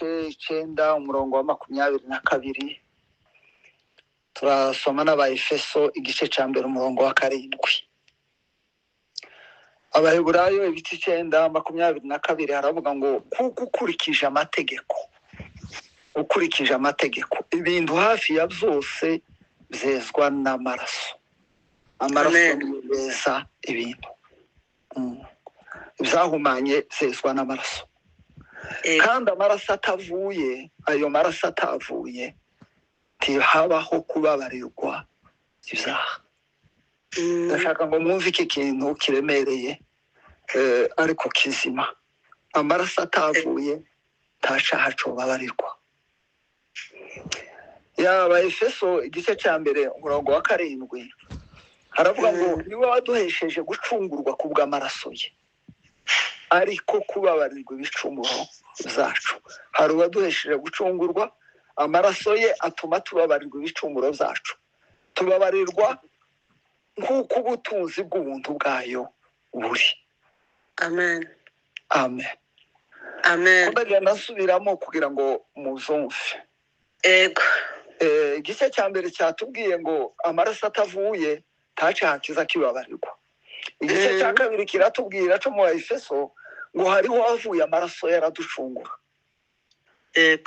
Ibice 9, umurongo wa 22. Turasoma n'Abaefeso igice cya 1, umurongo wa 7. Abaheburayo ibice 9, 22, haravuga ngo: "Kuko ukurikije amategeko, ibintu hafi ya byose byezwa n'amaraso." Amaraso Amen. niyo yeza ibintu. Ibyahumanye byezwa n'amaraso. Kandi amaraso atavuye, ayo maraso atavuye, ntihabaho kubabarirwa ibyaha. Ndashaka ngo mwumve iki kintu kiremereye, ariko kizima. Amaraso atavuye, nta cyaha cobabarirwa. Yaba Efeso igice cya 1, umurongo wa 7, haravuga ngo: "Niwe waduhesheje gucungurwa ku bw'amaraso ye, ariko kubabarirwa ibicumuro byacu." Hari uwaduhesheje gucungurwa, amaraso ye atuma tubabarirwa ibicumuro byacu. Tubabarirwa nk'uko ubutunzi bw'ubuntu bwayo buri. Amen. Amen. Amen. Ndagenda nsubiramo kugira ngo muzumve. Igice cya 1 cyatubwiye ngo amaraso atavuye, nta cyaha kiza kibabarirwa. Igice cya kabiri kiratubwira, cyo mu Efeso, ngo hariho avuye amaraso, yaraducungura.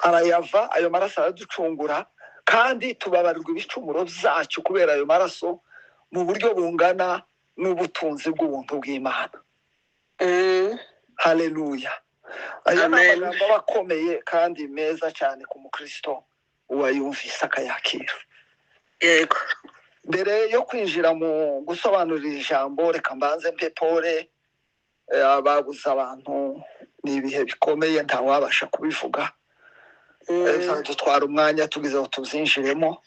Arayava, ayo maraso araducungura, kandi tubabarirwa ibicumuro byacu kubera ayo maraso mu buryo bungana n'ubutunzi bw'ubuntu bw'Imana. Haleluya! Aya ni Amen. amagambo aba akomeye kandi meza cyane ku mukristo uwayumvise akayakira. Mbere yo kwinjira mu gusobanurira ijambo, reka mbanze mpe pole ababuze abantu. Ni ibihe bikomeye, ntawabasha kubivuga. Dutwara umwanya tugize ngo tubyinjiremo,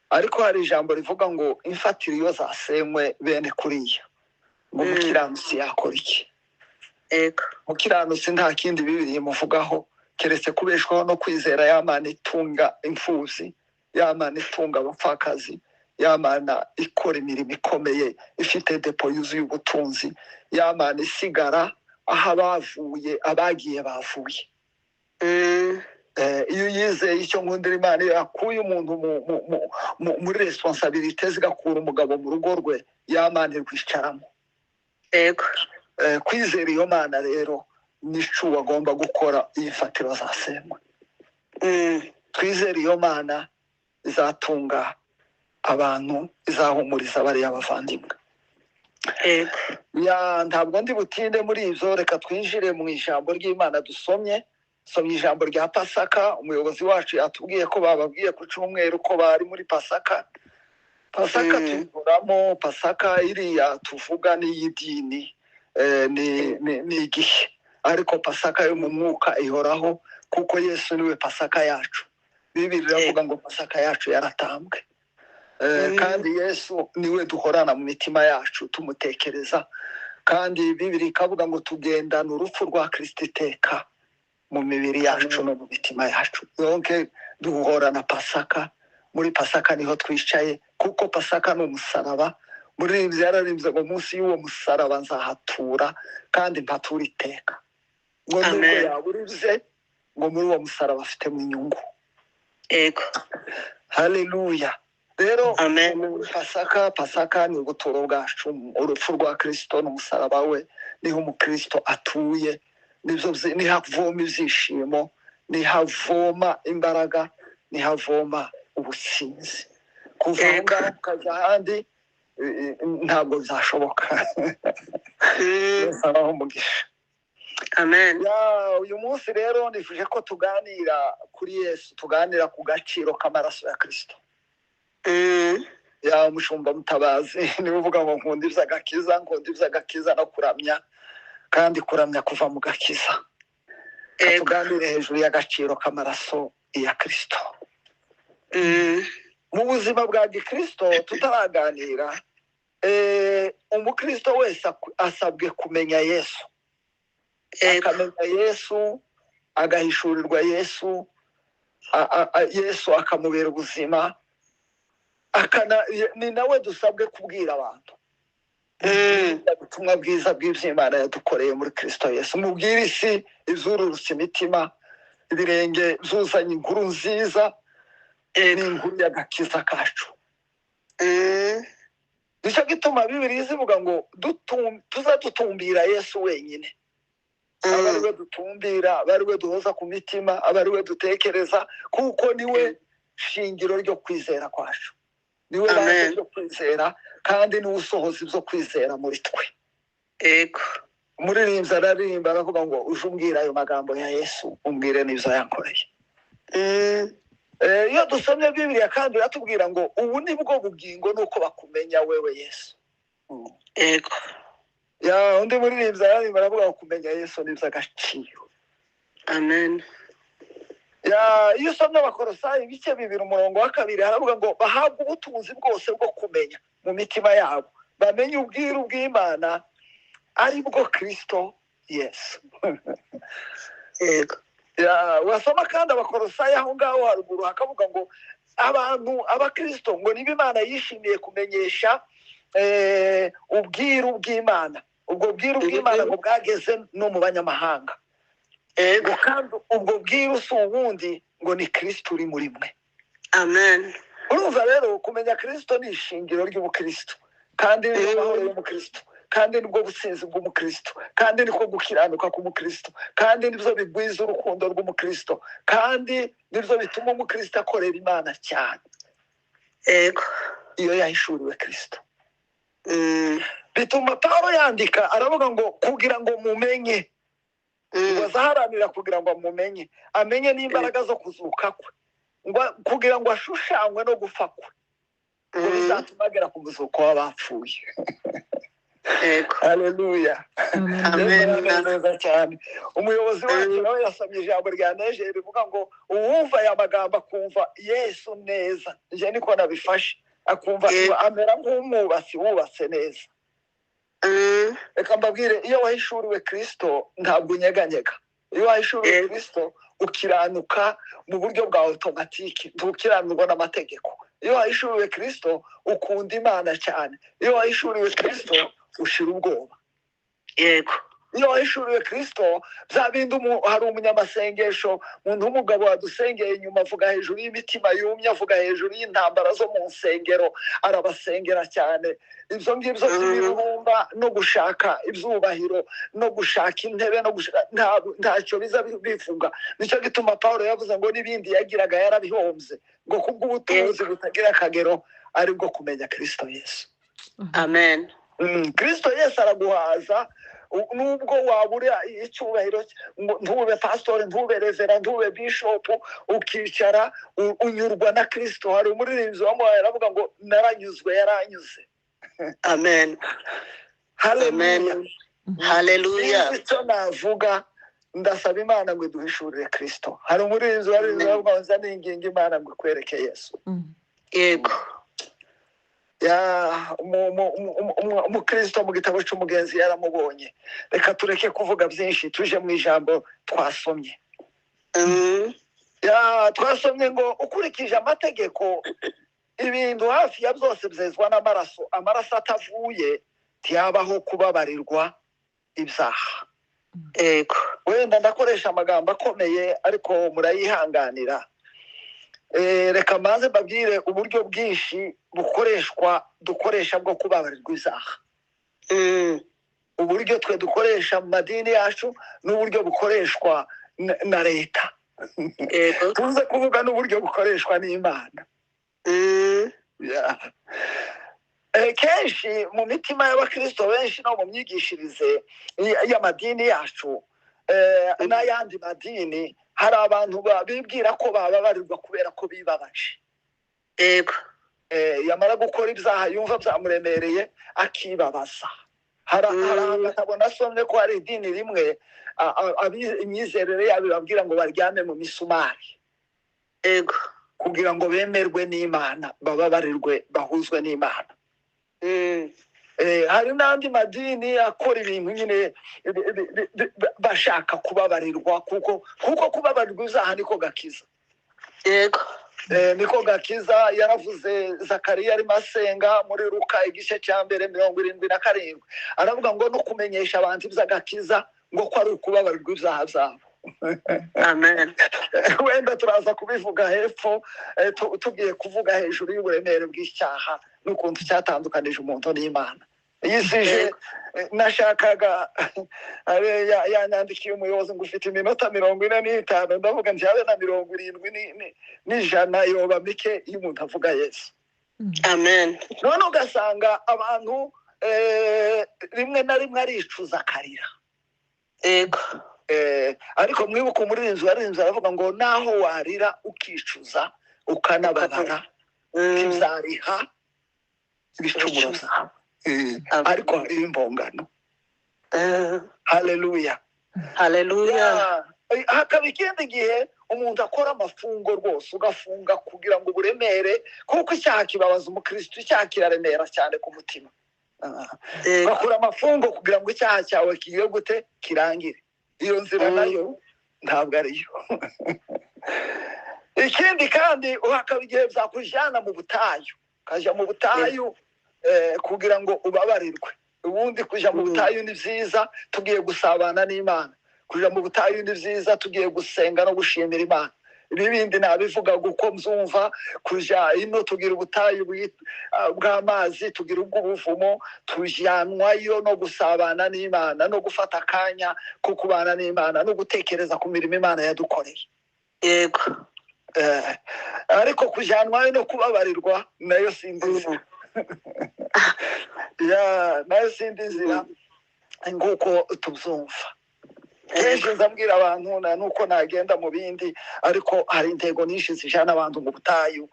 ariko hari ijambo rivuga ngo: "Imfatiro iyo zasenywe bene kuriya, ngo umukiranutsi yakora iki?" Umukiranutsi nta kindi Bibiri imuvugaho keretse kubeshwaho no kwizera ya Mana itunga imfubyi, ya Mana itunga abapfakazi, ya Mana ikora imirimo ikomeye, ifite dépôt yuzuye ubutunzi, ya Mana isigara aho abavuye, abagiye bavuye. Iyo uyizeye, icyo nkundira Imana, iyo yakuye umuntu muri responsabilité, zigakura umugabo mu rugo rwe, ya Mana irwicaramo. Kwizera iyo Mana rero nico bagomba gukora iyo imfatiro zasenywe. Twizere iyo Mana izatunga abantu, izahumuriza bariya bavandimwe. Ya, ntabwo ndi butinde muri ibyo. Reka twinjire mu ijambo ry'Imana. Dusomye, somye ijambo rya Pasaka. Umuyobozi wacu yatubwiye ko bababwiye ku cyumweru ko bari muri Pasaka. Pasaka tuyikuramo, Pasaka iriya tuvuga ni iy'idini, ni igihe, ariko Pasaka yo mu mwuka ihoraho, kuko Yesu niwe Pasaka yacu. Bibiri iravuga ngo Pasaka yacu yaratambwe. Kandi Yesu niwe duhorana mu mitima yacu, tumutekereza. Kandi Bibiri ikavuga ngo tugendana urupfu rwa Kristo iteka mu mibiri yacu no mu mitima yacu. Donc duhorana Pasaka. Muri Pasaka niho twicaye, kuko Pasaka ni umusaraba. Muririmbyi yararimbye ngo: "Munsi y'uwo musaraba nzahatura kandi mpatura iteka." Ngo nubwo Amen. yabura ibye, ngo muri uwo musaraba afitemo inyungu. Haleluya! Rero Amen. muri Pasaka, Pasaka ni ubuturo bwacu. Urupfu rwa Kristo n'umusaraba we niho umukristo atuye, nibyo niho avoma ibyishimo, niho avoma imbaraga, niho avoma ubutsinzi. Kuva aho ngaho ukajya ahandi, ntabwo byashoboka. Yesu abahe umugisha. Amen. Ya, uyu munsi rero nifuje ko tuganira kuri Yesu, tuganira ku gaciro k'amaraso ya Kristo. Ya, umushumba Mutabazi niwe uvuga ngo: "Nkunda iby'agakiza, nkunda iby'agakiza no kuramya, kandi kuramya kuva mu gakiza." Tuganire hejuru y'agaciro k'amaraso ya Kristo mu buzima bwa gikristo. Tutaraganira, umukristo wese asabwe kumenya Yesu, akamenya Yesu, agahishurirwa Yesu, Yesu akamubera ubuzima. Ni nawe dusabwe kubwira abantu ubutumwa bwiza bw'iby'Imana yadukoreye muri Kristo Yesu. Mubwire isi izururutse imitima. Ibirenge byuzanye inkuru nziza, ni inkuru y'agakiza kacu. Nicyo gituma Bibiliya izivuga ngo tuzadutumbira Yesu wenyine, aba ari we dutumbira, aba ari we duhoza ku mitima, aba ari we dutekereza, kuko niwe shingiro ryo kwizera kwacu, niwe banze ryo kwizera, kandi niwe usohoza ibyo kwizera muri twe. Umuririmbyi araririmba aravuga ngo uje umbwira ayo magambo ya Yesu, umbwire n'ibyo yankoreye. Iyo dusomye Bibiliya kandi iratubwira ngo ubu ni bwo bugingo, nuko bakumenya wewe Yesu. Ya undi muririmbyi araririmba aravuga ngo kumenya Yesu ni iby'agaciro. Amen. Ya iyo usomye Abakorosayi ibice 2 umurongo wa 2 haravuga ngo bahabwe ubutunzi bwose bwo kumenya mu mitima yabo, bamenye ubwiru bw'Imana ari bwo Kristo Yesu. Ya wasoma kandi Abakorosayi aho ngaho haruguru hakavuga ngo abantu abakristo ngo niba Imana yishimiye kumenyesha ubwiru bw'Imana, ubwo bwiru bw'Imana ngo bwageze no mu banyamahanga. Ngo kandi ubwo bwiru si ubundi, ngo ni Kristo uri muri mwe. Amen. Urumva rero kumenya Kristo ni ishingiro ry'ubukristo, kandi ni amahoro y'umukristo, kandi nibwo butsinzi bw'umukristo, kandi niko gukiranuka k'umukristo, kandi nibyo bigwiza urukundo rw'umukristo, kandi nibyo bituma umukristo akorera Imana cyane. Iyo yahishuriwe Kristo. Bituma Paulo yandika aravuga ngo kugira ngo mumenye, ngo azaharanira kugira ngo amumenye, amenye n'imbaraga zo kuzuka kwe, ngo kugira ngo ashushanywe no gupfa kwe, ngo bizatuma agera ku muzuko w'abapfuye. Haleluya. Amen. Neza cyane. Umuyobozi wacu nawe yasomye ijambo rya Neje rivuga ngo uwumva aya magambo akumva Yesu neza, nje niko nabifashe, akumva amera nk'umwubatsi wubatse neza. Reka mbabwire, iyo wahishuriwe Kristo ntabwo unyeganyega. Iyo wahishuriwe Kristo ukiranuka mu buryo bwa automatique, ntukiranurwa n'amategeko. Iyo wahishuriwe Kristo ukunda Imana cyane. Iyo wahishuriwe Kristo ushira ubwoba. Iyo wahishuriwe Kristo bya bindi hari umunyamasengesho, umuntu w'umugabo wadusengeye inyuma avuga hejuru y'imitima yumye, avuga hejuru y'intambara zo mu nsengero, arabasengera cyane. Ibyo ngibyo by'ibirumba no gushaka ibyubahiro no gushaka intebe no gushaka ntacyo biza bivuga. Nicyo gituma Paulo yavuze ngo n'ibindi yagiraga yarabihombye, ngo kubw'ubutunzi butagira akagero ari bwo kumenya Kristo Yesu. Amen. Kristo Yesu araguhaza nubwo wabura icyubahiro, ntube pastor, ntube reverend, ntube bishop, ukicara unyurwa na Kristo. Hari umuririmbyi wamuhaye aravuga ngo naranyuzwe, yaranyuze. Amen. Haleluya. Haleluya. Icyo navuga, ndasaba Imana ngo iduhishurire Kristo. Hari umuririmbyi waririmbye aravuga ngo nza ninginga Imana ngo ikwereke Yesu. Ya umukristo mu gitabo cy'umugenzi yaramubonye. Reka tureke kuvuga byinshi, tuje mu ijambo twasomye. Ya twasomye ngo ukurikije amategeko ibintu hafi ya byose byezwa n'amaraso, amaraso atavuye ntiyabaho kubabarirwa ibyaha. Wenda ndakoresha amagambo akomeye ariko murayihanganira. Reka mbanze mbabwire uburyo bwinshi bukoreshwa dukoresha bwo kubabarirwa ibyaha. Uburyo twe dukoresha mu madini yacu n'uburyo bukoreshwa na leta. Tuze kuvuga n'uburyo bukoreshwa n'Imana. Kenshi mu mitima y'abakristo benshi no mu myigishirize y'amadini yacu n'ayandi madini, hari abantu bibwira ko bababarirwa kubera ko bibabaje. Yamara gukora ibyaha yumva byamuremereye akibabaza. Hari agatabo nasomye ko hari idini rimwe imyizerere yabo ibabwira ngo baryame mu misumari. Kugira ngo bemerwe n'Imana, bababarirwe, bahuzwe n'Imana. Hari n'andi madini akora ibintu nyine bashaka kubabarirwa, kuko kubabarirwa ibyaha niko gakiza. Niko gakiza. Yaravuze Zakariya arimo asenga muri Luka igice cya 1 77, aravuga ngo no kumenyesha abantu iby'agakiza ngo ko ari ukubabarirwa ibyaha byabo. Amen. Wenda turaza kubivuga hepfo, tugiye kuvuga hejuru y'uburemere bw'icyaha n'ukuntu cyatandukanije umuntu n'Imana. Iyi sije nashakaga yanyandikiye umuyobozi ngo ufite iminota 45, ndavuga nti habe na 70 n'ijana yoba mike iyo umuntu avuga Yesu. Amen. None ugasanga abantu rimwe na rimwe aricuza akarira. Ariko mwibuke umuririmbyi waririmbye aravuga ngo naho warira ukicuza ukanababara, ntibyariha ibicumuro byawe. Ariko hariho impongano. Haleluya. Haleluya. Hakaba ikindi gihe umuntu akora amafungo rwose, ugafunga kugira ngo uburemere, kuko icyaha kibabaza umukristo, icyaha kiraremera cyane ku mutima. Ugakora amafungo kugira ngo icyaha cyawe kigiye gute kirangire. Iyo nzira nayo ntabwo ariyo. Ikindi kandi hakaba igihe byakujyana mu butayu, ukajya mu butayu kugira ngo ubabarirwe. Ubundi kujya mu butayu ni byiza, tugiye gusabana n'Imana. Kujya mu butayu ni byiza, tugiye gusenga no gushimira Imana. Ibi bindi nabivuga uko mbyumva. Kujya ino tugira ubutayu bw'amazi, tugira ubw'ubuvumo, tujyanwayo no gusabana n'Imana no gufata akanya ko kubana n'Imana no gutekereza ku mirimo Imana yadukoreye. Ariko kujyanwayo no kubabarirwa nayo sindi nzira. Ya, nayo sindi nzira nguko tubyumva. Kenshi nzabwira abantu na nuko nagenda mu bindi, ariko hari intego nyinshi zijana abantu mu butayu,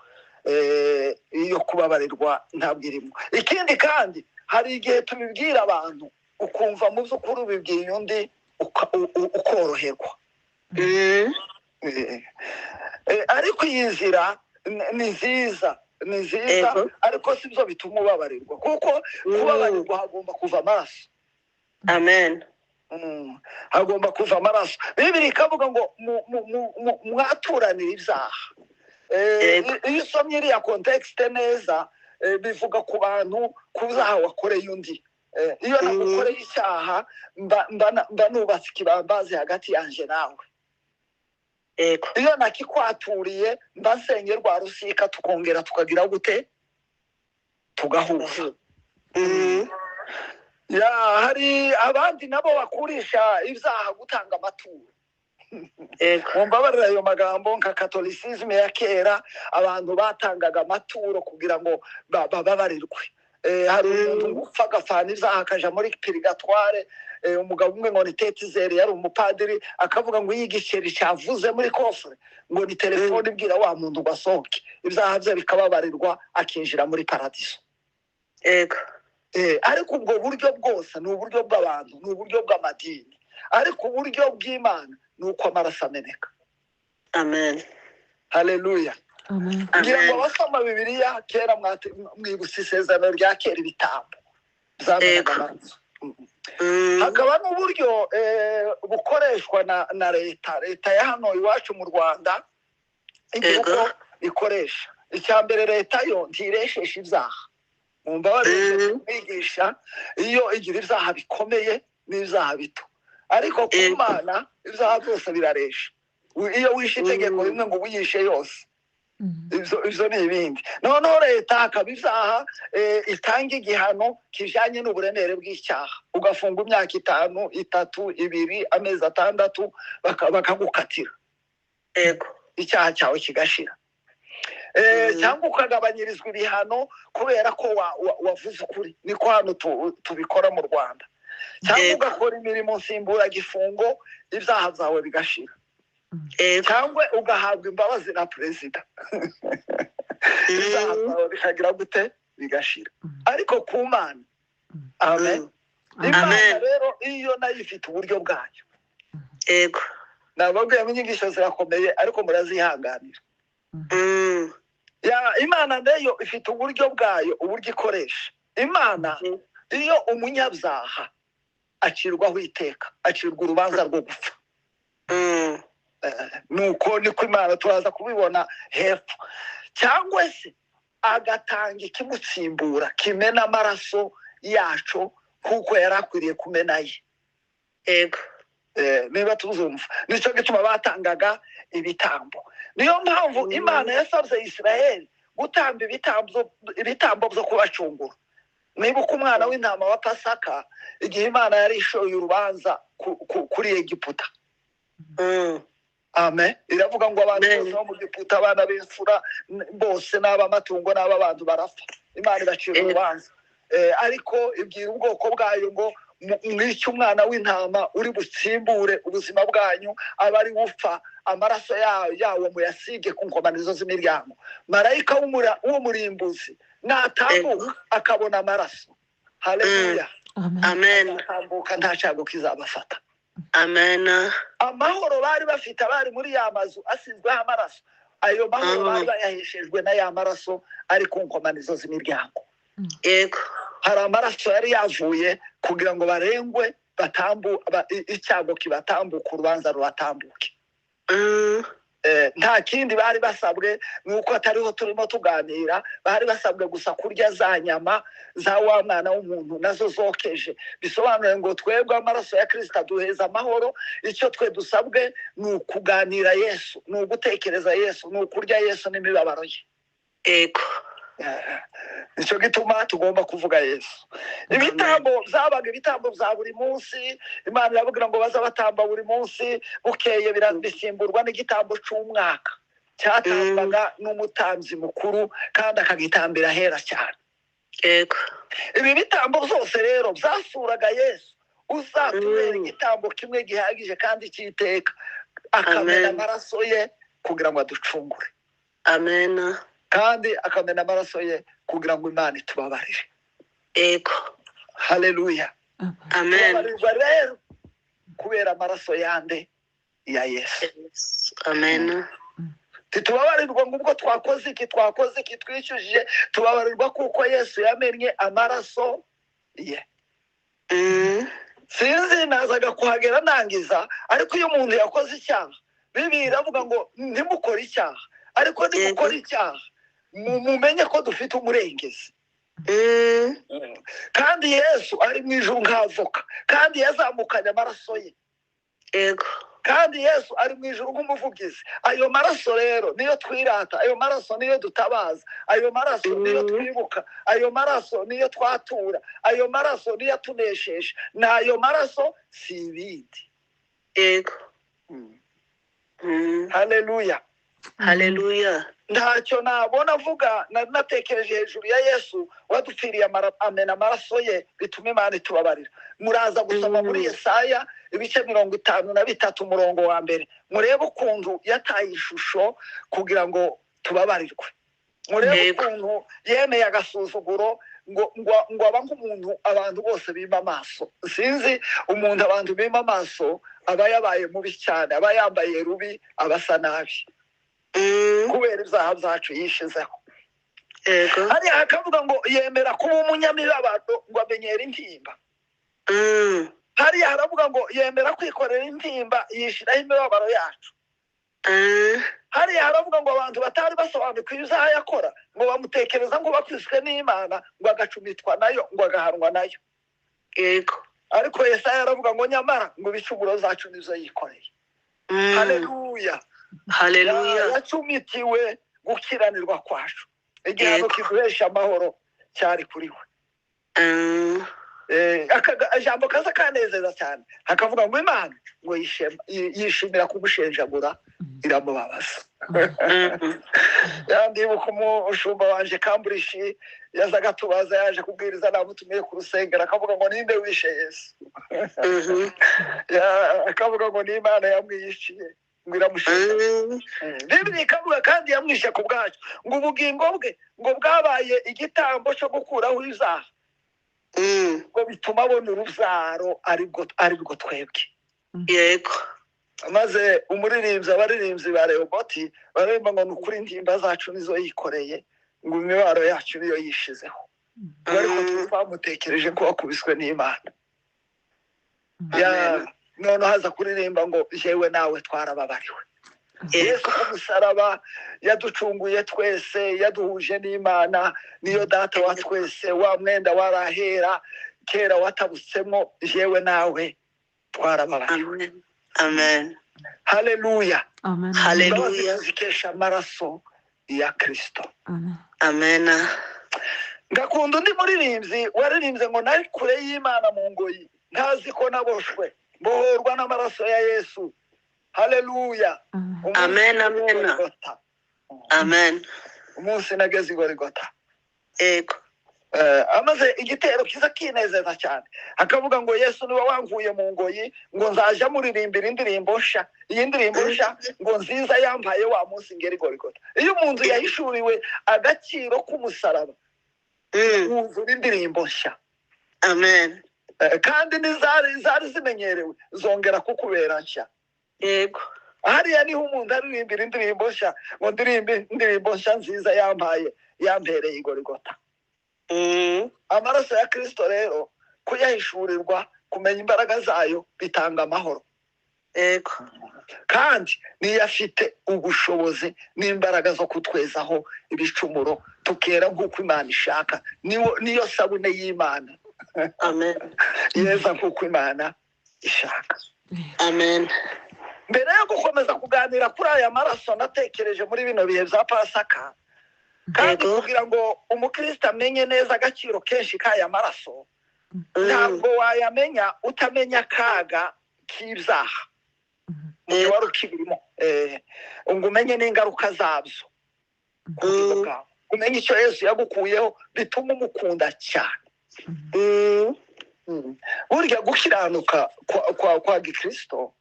iyo kubabarirwa ntabwo irimo. Ikindi kandi hari igihe tubibwira abantu ukumva mu by'ukuri ubibwiye undi ukoroherwa. Ariko iyi nzira ni nziza, ni nziza, ariko si byo bituma ubabarirwa, kuko kubabarirwa hagomba kuva amaraso. Amen. Hagomba kuva amaraso. Bibiri ikavuga ngo mwaturanire ibyaha. Iyo usomye iriya contexte neza, bivuga ku bantu ku byaha wakoreye undi. Iyo nagukoreye icyaha mba nubatse ikibambazi hagati yanje nawe. Iyo nakikwaturiye mba nsenge rwa rusika, tukongera tukagira gute, tugahuza. Ya, hari abandi nabo bakurisha ibyaha gutanga amaturo. Mumbabarire ayo magambo, nka catholicisme ya kera abantu batangaga amaturo kugira ngo bababarirwe. Hari umuntu upfa agafana ibyaha akaja muri purigatoire. Umugabo umwe ngo ni Tetizeri, yari umupadiri, akavuga ngo iyo igiceri cyavuze muri coffre ngo ni telefone ibwira wa muntu ngo asohoke, ibyaha bye bikababarirwa akinjira muri paradiso. Ariko ubwo buryo bwose ni uburyo bw'abantu, ni uburyo bw'amadini, ariko uburyo bw'Imana ni uko amaraso ameneka. Amen. Haleluya. Amen. Ngira ngo Amen. abasoma Bibiliya kera mwibutse isezerano rya kera, ibitambo byamenaga amaraso. Hakaba n'uburyo bukoreshwa na leta, leta ya hano iwacu mu Rwanda igira uko ikoresha. Icya mbere, leta yo ntireshesha ibyaha. Mumbabarire mwigisha, iyo igira ibyaha bikomeye n'ibyaha bito, ariko ku Mana ibyaha byose biraresha. Iyo wishe itegeko rimwe ngo wiyishe yose. Ibyo ni ibindi. Noneho leta hakaba ibyaha itanga igihano kijanye n'uburemere bw'icyaha, ugafunga imyaka 5, 3, 2, amezi 6, bakagukatira. Icyaha cyawe kigashira. Cyangwa ukagabanyirizwa ibihano kubera ko wavuze ukuri. Niko hano tubikora mu Rwanda. Cyangwa ugakora imirimo nsimburagifungo, ibyaha byawe bigashira. Cyangwa ugahabwa imbabazi na perezida, ibyaha byawe bikagira gute, bigashira. Ariko ku Mana, amen. Imana Amen. rero iyo nayo ifite uburyo bwayo. Nababwiye ngo inyigisho zirakomeye, ariko murazihanganira. Ya, Imana nayo ifite uburyo bwayo, uburyo ikoresha. Imana iyo umunyabyaha acirwaho iteka, acirwa urubanza rwo gupfa. Nuko niko Imana, turaza kubibona hepfo. Cyangwa se agatanga ikimutsimbura kimena amaraso yacu kuko yari akwiriye kumena ye. Niba tuzumva, nicyo gituma batangaga ibitambo. Niyo mpamvu Imana yasabye Isiraheli gutamba ibitambo byo kubacungura. Nibuka umwana w'intama wa Pasaka, igihe Imana yari ishoye urubanza kuri Egiputa. Amen. Iravuga ngo abantu Amen. bose bo mu Giputa, abana b'imfura bose, n'ab'amatungo n'ab'abantu barapfa. Imana ibacira urubanza. Ariko ibwira ubwoko bwayo ngo mwice umwana w'intama uri butsimbure ubuzima bwanyu, aba ari upfa, amaraso yawo muyasige ku nkomanizo z'imiryango. Marayika w'umurimbuzi natambuka akabona amaraso, haleluya, Amen. Amen. azatambuka, nta cyago kizabafata. Amen. Amahoro bari bafite, bari muri ya mazu asizweho amaraso, ayo mahoro bari bayaheshejwe na ya maraso ari ku nkomanizo z'imiryango. Hari amaraso yari yavuye kugira ngo barengwe, icyago kibatambuke, urubanza rubatambuke. Nta kindi bari basabwe, ni uko atariho turimo tuganira. Bari basabwe gusa kurya za nyama za wa mwana w'umuntu nazo zokeje. Bisobanuye ngo twebwe amaraso ya Kirisita aduheza amahoro. Icyo twe dusabwe ni ukuganira Yesu, ni ugutekereza Yesu, ni ukurya Yesu n'imibabaro ye. Nicyo gituma tugomba kuvuga Yesu. Ibitambo byabaga ibitambo bya buri munsi. Imana irababwira ngo baza batamba buri munsi, bukeye bisimburwa n'igitambo cy'umwaka cyatangwaga n'umutambyi mukuru, kandi akagitambira ahera cyane. Ibi bitambo byose rero byasuraga Yesu uzatubera igitambo kimwe gihagije kandi cy'iteka, akamena Amen. amaraso ye kugira ngo aducungure. Amen. Kandi akamena amaraso ye kugira ngo Imana itubabarire. Haleluya. Amen. Tubabarirwa rero kubera amaraso yande? Ya Yesu. Yes. Amen. Ntitubabarirwa ngo ubwo twakoze iki, twakoze iki, twishyujije. Tubabarirwa kuko Yesu yamennye amaraso ye. Sinzi, nazaga kuhagera ndangiza, ariko iyo umuntu yakoze icyaha, Bibiliya iravuga ngo ntimukore icyaha, ariko nimukora icyaha mumenye ko dufite umurengezi. Kandi Yesu ari mu ijuru nk'avoka, kandi yazamukanye amaraso ye. Kandi Yesu ari mu ijuru nk'umuvugizi. Ayo maraso rero niyo twirata, ayo maraso niyo dutabaza, ayo maraso niyo twibuka, ayo maraso niyo twatura, ayo maraso niyo atunesheje. Ni ayo maraso, si ibindi. Haleluya. Haleluya. Ntacyo nabona avuga, nari natekereje hejuru ya Yesu wadupfiriye, amena amaraso ye, bituma Imana itubabarira. Muraza gusoma muri Yesaya ibice 53 umurongo wa 1, murebe ukuntu yataye ishusho kugira ngo tubabarirwe. Murebe ukuntu yemeye agasuzuguro ngo aba nk'umuntu abantu bose bima amaso. Sinzi, umuntu abantu bima amaso aba yabaye mubi cyane, aba yambaye rubi, aba asa nabi. Kubera ibyaha byacu yishizeho. Hariya hakavuga ngo yemera kuba umunyamibabaro ngo amenyere intimba. Hariya haravuga ngo yemera kwikorera intimba, yishiraho imibabaro yacu. Hariya haravuga ngo abantu batari basobanukiwe ibyaha yakora, ngo bamutekereza ngo bakwiswe n'Imana, ngo agacumitwa nayo, ngo agahanwa nayo. Ariko Yesaya aravuga ngo nyamara ngo ibicumuro zacu nizo yikoreye. Haleluya. Haleluya. Yacumitiwe gukiranirwa kwacu, igihano kiduhesha amahoro cyari kuri we. Ijambo kaza kanezeza cyane, hakavuga ngo Imana ngo yishimira kugushenjagura, iramubabaza. Yandibuka umushumba wanje Kamburishi yazaga atubaza, yaje kubwiriza, namutumiye ku rusengero, akavuga ngo ninde wishe Yesu? Akavuga ngo ni Imana yamwiyishiye, ngo iramushenjagura. Bibiliya ikavuga kandi yamwishe ku bwacu, ngo ubugingo bwe ngo bwabaye igitambo cyo gukuraho ibyaha, ngo bituma abona urubyaro, aribwo twebwe. Maze umuririmbyi, abaririmbyi ba Rehoboti baririmba ngo ni ukuri intimba zacu nizo yikoreye, ngo imibabaro yacu niyo yishizeho, ariko twamutekereje ko wakubiswe n'Imana. Noneho haza kuririmba ngo jewe nawe twarababariwe. Yesu ku musaraba yaducunguye twese, yaduhuje n'Imana, niyo data wa twese. Wa mwenda warahera kera watabutsemo, jewe nawe Twarababariwe. Amen. Amen. Haleluya. Amen. Imbabazi Haleluya. tuzikesha amaraso ya Kristo. Amen. Amen. Ngakunda undi muririmbyi waririmbye ngo nari kure y'Imana mu ngoyi, ntazi ko naboshwe, mbohorwa n'amaraso ya Yesu. Haleluya. Amen. Umunsi Amen. nageze i Amen. Golgotha. Amen. Umunsi nageze i Golgotha. Yego. Amaze igitero kiza kinezeza cyane, akavuga ngo Yesu niwe wankuye mu ngoyi, ngo nzaja muririmbira indirimbo nsha, iyi ndirimbo nsha ngo nziza yampaye wa munsi ngera i Golgotha. Iyo umuntu yahishuriwe agaciro k'umusaraba, wuzura indirimbo nshya. Amen. Kandi n'izari zari zimenyerewe zongera kukubera nshya. Yego. Hariya niho umuntu aririmbira indirimbo nshya, ngo ndirimbe indirimbo nshya nziza yampaye, yampereye i Golgotha. Amaraso ya Kristo rero kuyahishurirwa, kumenya imbaraga zayo, bitanga amahoro. Yego. Kandi niyo afite ubushobozi n'imbaraga zo kutwezaho ibicumuro, tukera nk'uko Imana ishaka. Niyo sabune y'Imana. Amen. Yeza nk'uko Imana ishaka. Amen. Mbere yo gukomeza kuganira kuri aya maraso, natekereje muri bino bihe bya Pasaka, kandi Yego. kugira ngo umukristo amenye neza agaciro kenshi k'aya maraso, ntabwo wayamenya utamenya akaga k'ibyaha mu gihe Yego. wari ukibirimo, ngo umenye n'ingaruka zabyo ku bugingo bwawe, umenye icyo Yesu yagukuyeho bituma umukunda cyane. Burya gukiranuka kwa gikristo,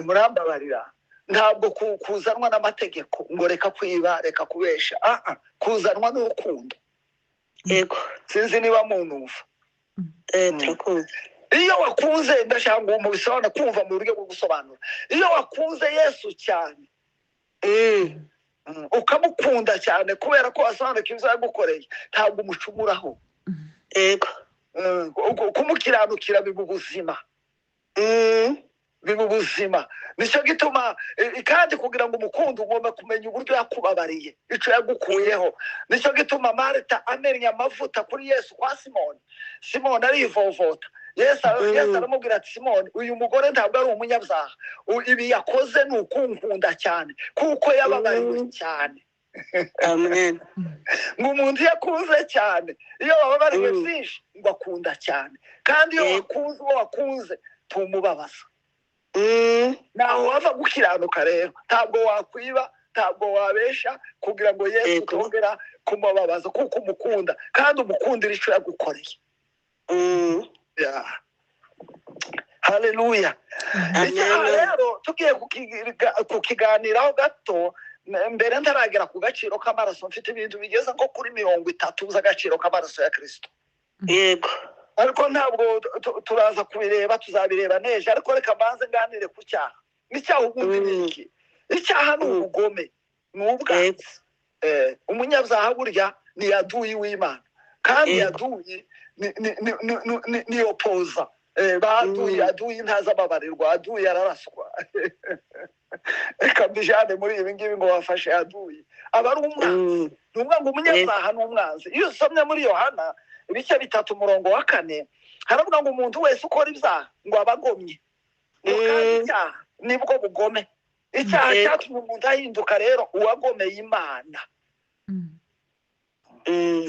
murambabarira, ntabwo kuzanwa n'amategeko ngo reka kwiba, reka kubesha. Ah, ah, kuzanwa n'urukundo. Yego. Sinzi niba munumva. Turakumva. Iyo wakunze, ndashaka ngo mubisobanure, kumva mu buryo bwo gusobanura, iyo wakunze Yesu cyane, ukamukunda cyane kubera ko wasobanukiwe ibyo yagukoreye, ntabwo umucumuraho. Yego. Kumukiranukira biba ubuzima. Biba ubuzima. Nicyo gituma kandi kugira ngo umukunde ugomba kumenya uburyo yakubabariye, icyo yagukuyeho. Nicyo gituma Marita amennye amavuta kuri Yesu kwa Simoni, Simoni arivovota. Yesu Yesu aramubwira ati: "Simoni, uyu mugore ntabwo ari umunyabyaha. Ibi yakoze ni ukunkunda cyane, kuko yababariwe cyane." Amen. Ngo umuntu iyo akunze cyane, iyo bababariwe byinshi, ngo akunda cyane. Kandi iyo wakunze uwo wakunze, tumubabaza. Ntaho wava gukiranuka rero, ntabwo wakwiba, ntabwo wabesha kugira ngo Yesu utongera kumubabaza, kuko umukunda kandi umukundira icyo yagukoreye. Yeah. Haleluya. Icyaha Amen. rero tugiye kukiganiraho gato. Mbere ntaragera ku gaciro k'amaraso, mfite ibintu bigeze nko kuri 30 z'agaciro k'amaraso ya Kristo. Yego. Ariko ntabwo turaza kubireba, tuzabireba neza. Ariko reka mbanze nganire ku cyaha. N'icyaha ubundi ni iki? Icyaha ni ubugome, ni ubwanzi. Umunyabyaha burya ni yaduyi w'Imana, kandi yaduyi ni opoza. Baduyi, aduyi ntazababarirwa, aduyi araraswa. Reka mbijane muri ibi ngibi ngo wafashe aduyi, aba ari umwanzi. Ni ukuvuga ngo umunyabyaha ni umwanzi. Iyo usomye muri Yohana ibice 3 umurongo wa 4, haravuga ngo umuntu wese ukora ibyaha ngo aba agomye, ngo kandi icyaha nibwo bugome. Icyaha cyatumye umuntu ahinduka rero uwagomeye Imana.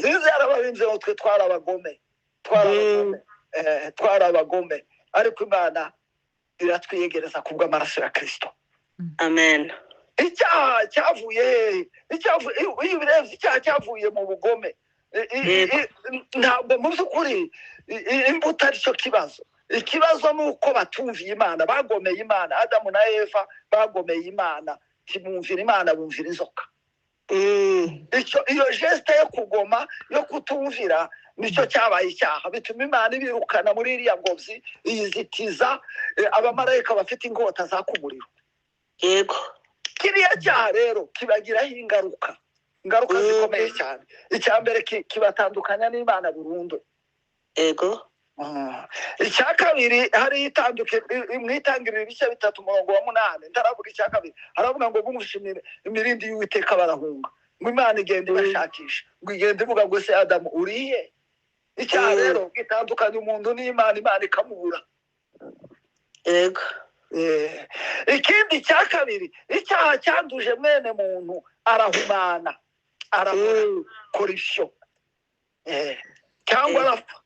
Sinzi yarababinze ngo twe twari abagome, twari abagome, twari abagome, ariko Imana iratwiyegereza kubw'amaraso ya Kristo. Amen. Icyaha cyavuye hehe? Iyo ubirebye, icyaha cyavuye mu bugome. Ntabwo mu by'ukuri imbuto ari cyo kibazo. Ikibazo ni uko batumviye Imana, bagomeye Imana. Adamu na Eva bagomeye Imana, ntibumvira Imana, bumvira inzoka. Icyo, iyo geste yo kugoma, yo kutumvira, nicyo cyabaye icyaha, bituma Imana ibirukana muri iriya ngobyi, iyizitiza abamarayika bafite inkota zaka umuriro. Kiriya cyaha rero kibagiraho ingaruka, ingaruka zikomeye cyane. Icya mbere, kibatandukanya n'Imana burundu. Icya kabiri, hari itanduke mu Itangiriro ibice 3 umurongo wa 8. Ntaravuga icya kabiri, haravuga ngo bumvishe imirindi y'Uwiteka barahunga, ngo Imana igenda ibashakisha, ngo igenda ivuga ngo: "Se Adamu, urihe?" Icyaha rero gitandukanya umuntu n'Imana, Imana ikamubura. Yego. Ikindi cya kabiri, icyaha cyanduje mwene muntu, arahumana, arabora, corruption, cyangwa arapfa.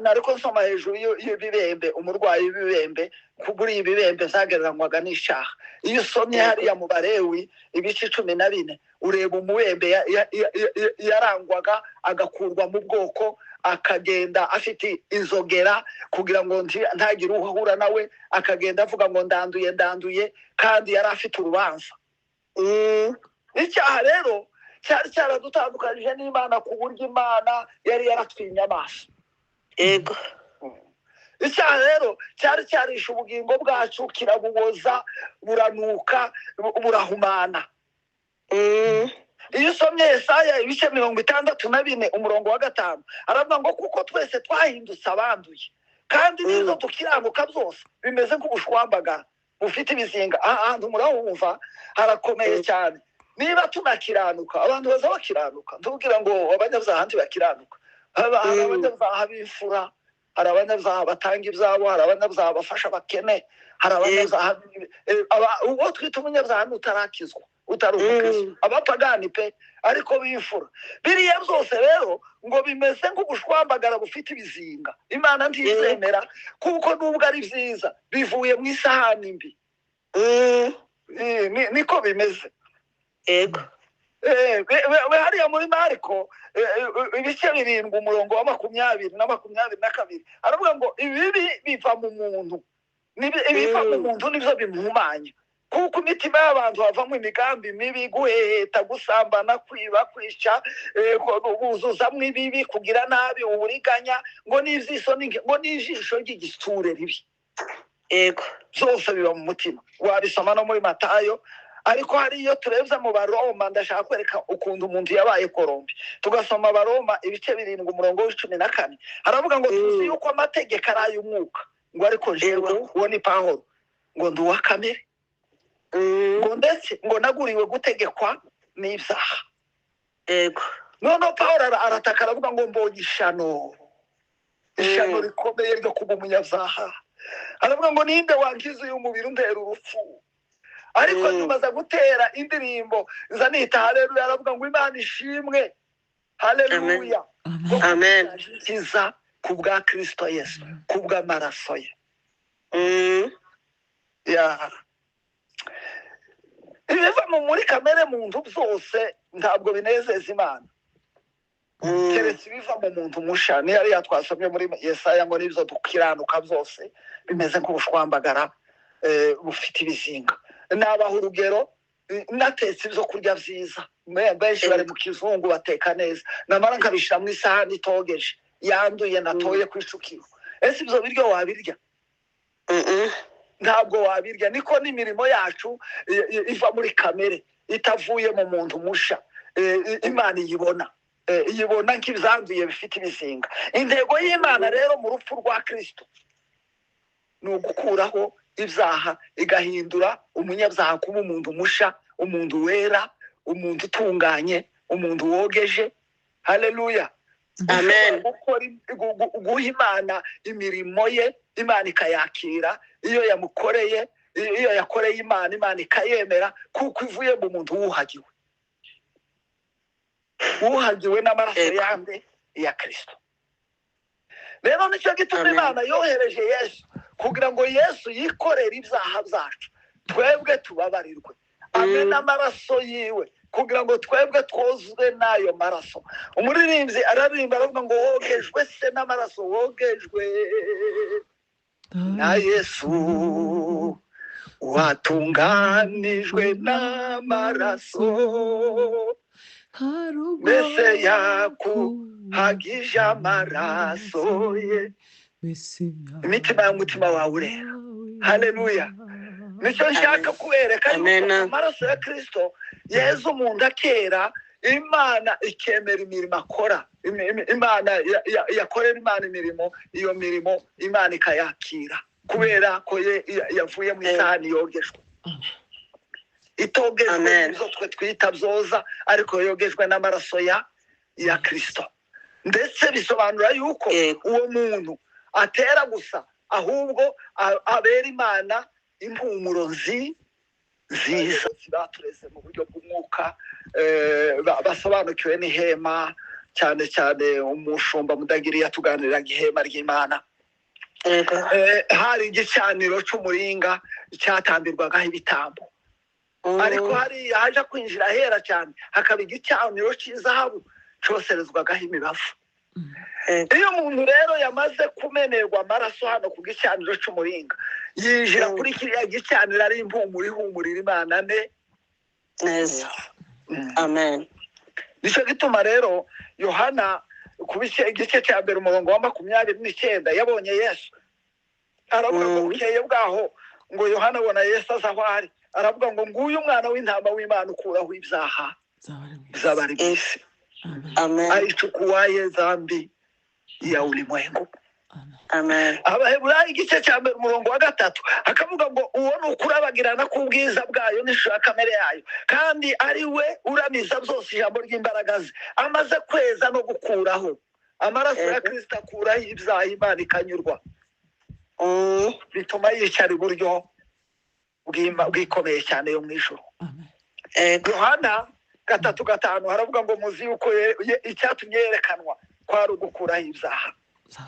Nariko nsoma hejuru y'ibibembe, umurwayi w'ibibembe, kugura ibibembe zagereranywaga n'icyaha. Iyo usomye hariya mu Barewi ibice 14, ureba umubembe yarangwaga agakurwa mu bwoko, akagenda afite inzogera kugira ngo ntagire uhura nawe, akagenda avuga ngo ndanduye, ndanduye, kandi yari afite urubanza. Icyaha rero cyari cyaradutandukanyije n'Imana ku buryo Imana yari yaratwimye amaso. Icyaha rero cyari cyarishe ubugingo bwacu, kirabuboza, buranuka, burahumana. Iyo usomye Yesaya ibice 64 umurongo wa 5, aravuga ngo kuko twese twahindutse abanduye, kandi n'izo dukiranuka byose bimeze nk'ubushwambagara bufite ibizinga. Aha hantu murahumva harakomeye cyane. Niba tunakiranuka, abantu baza bakiranuka, ntubwira ngo abanyabyaha ntibakiranuka. Hari abanyabyaha b'imfura, hari abanyabyaha batanga ibyabo, hari abanyabyaha bafasha abakene, hari abanyabyaha uwo twita umunyabyaha n'utarakizwa, utari umukristo, abapagani pe, ariko b'imfura. Biriya byose rero ngo bimeze nk'ubushwambagara bufite ibizinga, Imana ntizemera, kuko nubwo ari byiza bivuye mu isahani mbi. Niko bimeze. We hariya muri Mariko ibice 7 umurongo wa 20 na 22, aravuga ngo ibibi biva mu muntu. Ibiva mu muntu nibyo bimuhumanya, kuko imitima y'abantu havamo imigambi mibi, guheheta, gusambana, kwiba, kwica, buzuzamwo ibibi, kugira nabi, uburiganya, ngo n'ivyisoni, ngo n'ijisho ry'igisure ribi. Byose biba mu mutima. Wabisoma no muri Matayo. Ariko hari iyo turebye mu Baroma, ndashaka kwereka ukuntu umuntu yabaye corrompu. Tugasoma Abaroma ibice 7 umurongo wa 14, haravuga ngo tuzi yuko amategeko ari ay'umwuka, ngo ariko jewe, uwo ni Pawulo, ngo ndi uwa kamere, ngo ndetse ngo naguriwe gutegekwa n'ibyaha. Noneho Pawulo arataka, aravuga ngo mbonye ishano, ishano rikomeye ryo kuba umunyabyaha. Aravuga ngo ninde wankiza uyu mubiri untera urupfu? Ariko nyuma aza gutera indirimbo nza nita haleluya, aravuga ngo Imana ishimwe, haleluya, Amen. Amen. kiza ku bwa Kristo Yesu, ku bw'amaraso ye. Ya, ibiva muri kamere muntu byose ntabwo binezeza Imana, keretse ibiva mu muntu musha. Niyo ariya twasomye muri Yesaya ngo n'ibyo dukiranuka byose bimeze nk'ubushwambagara bufite ibizinga. Nabaha urugero, natetse ibyo kurya byiza. Benshi bari mu kizungu, bateka neza, namara nkabishyira mu isahani itogeje, yanduye, natoye ku icukiro. Ese ibyo biryo wabirya? Mm-mm. Ntabwo wabirya. Niko n'imirimo yacu iva muri kamere itavuye mu muntu musha, Imana iyibona, iyibona nk'ibyanduye bifite ibizinga. Intego y'Imana rero mu rupfu rwa Kristo ni ugukuraho ibyaha, igahindura umunyabyaha kuba umuntu musha, umuntu wera, umuntu utunganye, umuntu wogeje. Haleluya! Amen. Gukora guha Imana imirimo ye, Imana ikayakira. Iyo yamukoreye, iyo yakoreye Imana, Imana ikayemera, kuko ivuye mu muntu wuhagiwe, wuhagiwe n'amaraso yande? Ya Kristo. Rero nicyo gituma Amen. Imana yohereje Yesu, kugira ngo Yesu yikorere ibyaha byacu, twebwe tubabarirwe, amena amaraso yiwe kugira ngo twebwe twozwe n'ayo maraso. Umuririmbyi araririmba, aravuga ngo wogejwe se n'amaraso, wogejwe na Yesu, watunganijwe n'amaraso, mbese yakuhagije amaraso ye, imitima y'umutima wawe urera. Haleluya! Nicyo nshaka kubereka, yuko Amen. amaraso ya Kristo yeza umuntu akera, Imana ikemera imirimo akora. Imana yakorera Imana imirimo, iyo mirimo Imana ikayakira, kubera ko yavuye mu isahani yogejwe, itogejwe Amen. n'ibyo twe twita byoza, ariko yogejwe n'amaraso ya Kristo. Ndetse bisobanura yuko uwo muntu atera gusa. Ahubwo abera Imana impumuro nziza. Batureze mu buryo bw'umwuka, basobanukiwe n'ihema, cyane cyane umushumba Mudagiri yatuganiriraga ihema ry'Imana. Hari igicaniro c'umuringa cyatambirwagaho ibitambo, ariko hari haja kwinjira ahera cyane hakaba igicaniro cy'izahabu coserezwagaho imibavu. Iyo umuntu rero yamaze kumenerwa amaraso hano ku gicaniro c'umuringa, yinjira kuri kiriya gicaniro ari impumuro ihumurira Imana neza. Amen. Nicyo gituma rero Yohana ku igice cya 1 umurongo wa 29 yabonye Yesu, aravuga ngo bukeye bwaho ngo Yohana abona Yesu aza aho ari, aravuga ngo nguyu umwana w'intama w'Imana ukuraho ibyaha by'abari mu isi. Amen. Aichukuaye dhambi ya ulimwengu. Amen. Abaheburayo igice cya 1 umurongo wa 3 akavuga ngo uwo ni ukurabagirana k'ubwiza bwayo n'ishusho ya kamere yayo, kandi ari we uramiza byose ijambo ry'imbaraga ze, amaze kweza no gukuraho amaraso ya Kristo akuraho ibyaha, Imana ikanyurwa. Bituma yicara iburyo bwikomeye cyane yo mu ijuru. Yohana 3:5 haravuga ngo muzi yuko icyatumye yerekanwa kwari ugukuraho ibyaha.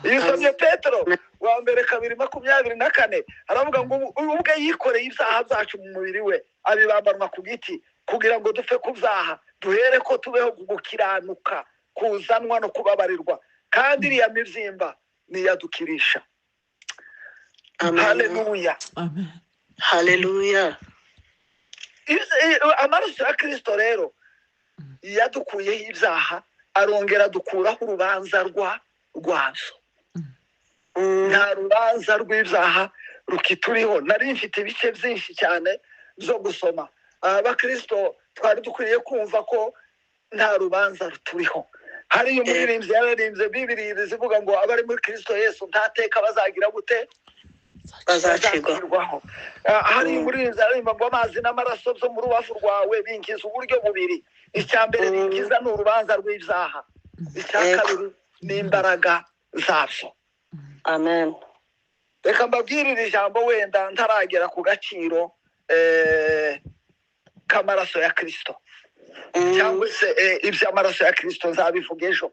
Iyo usomye Petero wa mbere 2:24 haravuga ngo ubwe yikoreye ibyaha byacu mu mubiri we, abibambanwa ku giti, kugira ngo dupfe ku byaha, duhere ko tubeho gukiranuka kuzanwa no kubabarirwa, kandi iriya mibyimba niyadukirisha. Haleluya. Haleluya. Amaraso ya Kristo rero yadukuyeho ibyaha, arongera dukuraho urubanza rwabyo. Nta rubanza rw'ibyaha rukituriho. Nari mfite ibice byinshi cyane byo gusoma. Abakristo twari dukwiye kumva ko nta rubanza ruturiho. Hari umuririmbyi yararimbye Bibiliya zivuga ngo abari muri Kristo Yesu nta teka bazagira gute? Bazacirwaho. Hari umuririmbyi yaririmba ngo amazi n'amaraso byo mu rubavu rwawe binkiza uburyo bubiri. Icya mbere binkiza ni urubanza rw'ibyaha, icya kabiri ni imbaraga zabyo. Amen. Reka mbabwirire ijambo wenda ntaragera ku gaciro k'amaraso ya Kristo, cyangwa se iby'amaraso ya Kristo nzabivuga ejo.